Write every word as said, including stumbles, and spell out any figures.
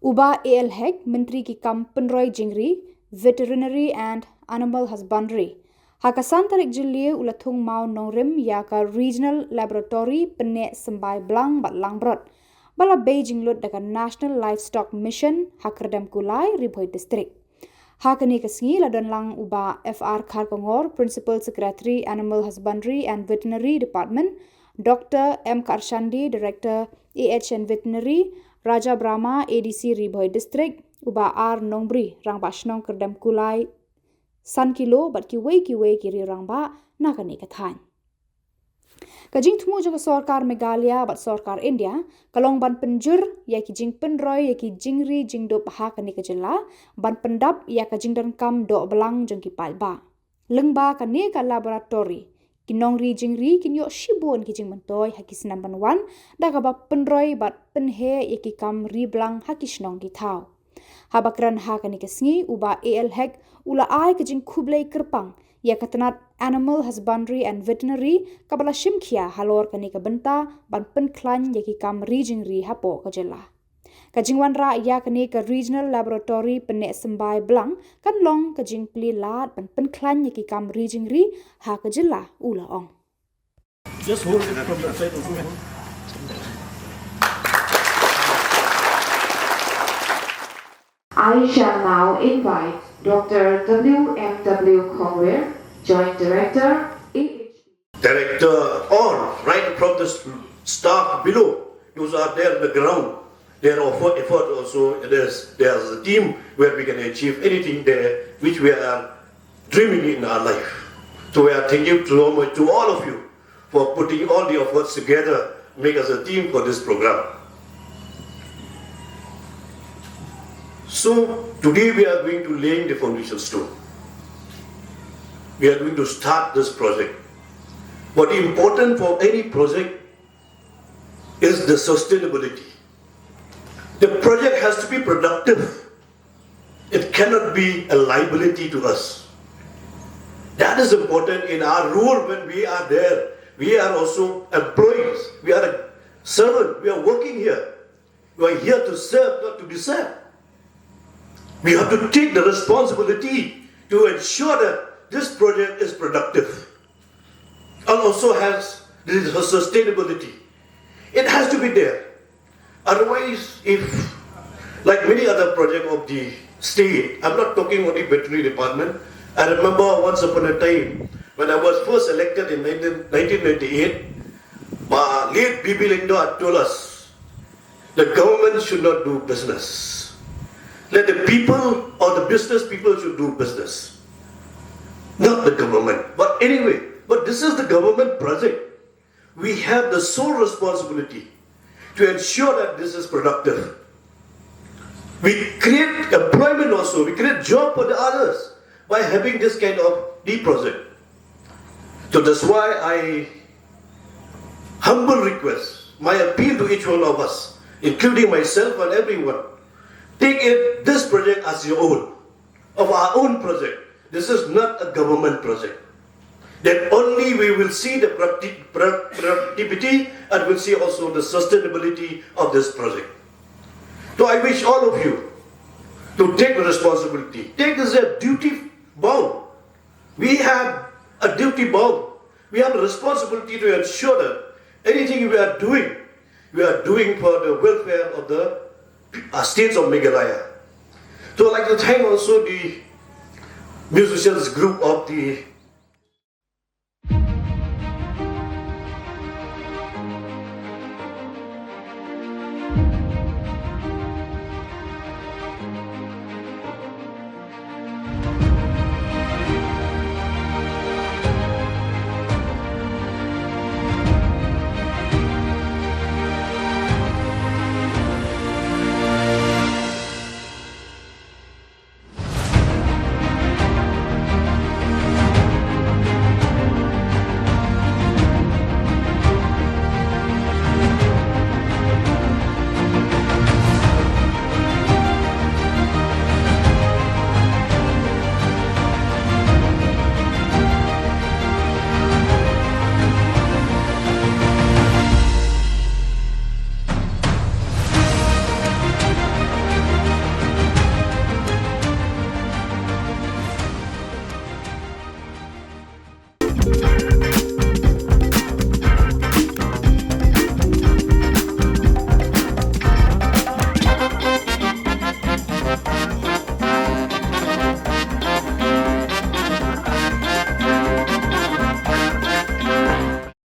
U Bah A L Hek, Myntri ki kam pynroi jingri, Veterinary and Animal Husbandry, ha ka san tarik Jylliew u la thung mawnongrim ïa ka Regional Laboratory pynneh symbai blang bad langbrot, ba la bei jinglut da ka National Livestock Mission ha Kyrdemkulai, Ri Bhoi District. Ha kane ka sngi la don lang u Bah F R Kharkongor, Principal Secretary, Animal Husbandry and Veterinary Department, Doctor M Karshandi, Director, A H and Veterinary, Raja Brahma, A D C Ri Bhoi District, u Bah R Nongbri, Rangbah Shnong Kyrdemkulai san kilo, bad kiwei kiwei ki riew rangbah na kane ka thaiñ. Ka jingthmu jong ka sorkar Meghalaya bad sorkar India ka long ban pynjur ïa ki jingpynroi ïa ki jingri jingdup ha kane ka jylla, ban pyndap ïa ka jingdonkam dohblang jong ki paidbah. Lyngba kane ka laboratory, ki nongri jingri kin ïoh shibun ki jingmyntoi ha ki snem ban wan, da kaba pynroi bad pynheh ïa ki kam ri blang ha ki shnong ki thaw. Haba kren ha kane ka sngi, u Bah A L Hek u la ai ka jingkhublei kyrpang ïa ka tnat Animal Husbandry and Veterinary kaba la shim khia halor kane ka bynta ban pynkhlaiñ ïa ki kam ri jingri hapoh ka jylla. Ka jingwanrah ïa kane ka Regional Laboratory pynneh symbai blang kan long ka jingplie lad ban pynkhlaiñ ïa ki kam ri jingri ha ka jylla, u la ong. Just hold it from the side also. I shall now invite Doctor W M W Khongwir, Joint Director, A H. Director, all, right from the s-, staff below, those are there on the ground. Their effort, effort also, there's, there's a team where we can achieve anything there, which we are dreaming in our life. So we are thank you so much to all of you for putting all the efforts together, make us a team for this program. So today we are going to laying the foundation stone. We are going to start this project. What important for any project is the sustainability. The project has to be productive. It cannot be a liability to us. That is important in our role when we are there. We are also employees. We are a servant. We are working here. We are here to serve, not to be served. We have to take the responsibility to ensure that this project is productive and also has this sustainability. It has to be there. Otherwise, if, like many other projects of the state, I'm not talking only veterinary department. I remember once upon a time when I was first elected in nineteen, nineteen ninety-eight, uh, late B B Lyngdoh had told us, the government should not do business. Let the people or the business people should do business, not the government. But anyway, but this is the government project. We have the sole responsibility to ensure that this is productive. We create employment also, we create job for the others by having this kind of the project. So that's why I humble request, my appeal to each one of us, including myself and everyone, take it, this project as your own, of our own project. This is not a government project. Then only we will see the producti-, pro-, productivity and we'll see also the sustainability of this project. So I wish all of you to take the responsibility. Take this as a duty bound. We have a duty bound. We have a responsibility to ensure that anything we are doing, we are doing for the welfare of the, uh, states of Meghalaya. So I'd like to thank also the musicians group of the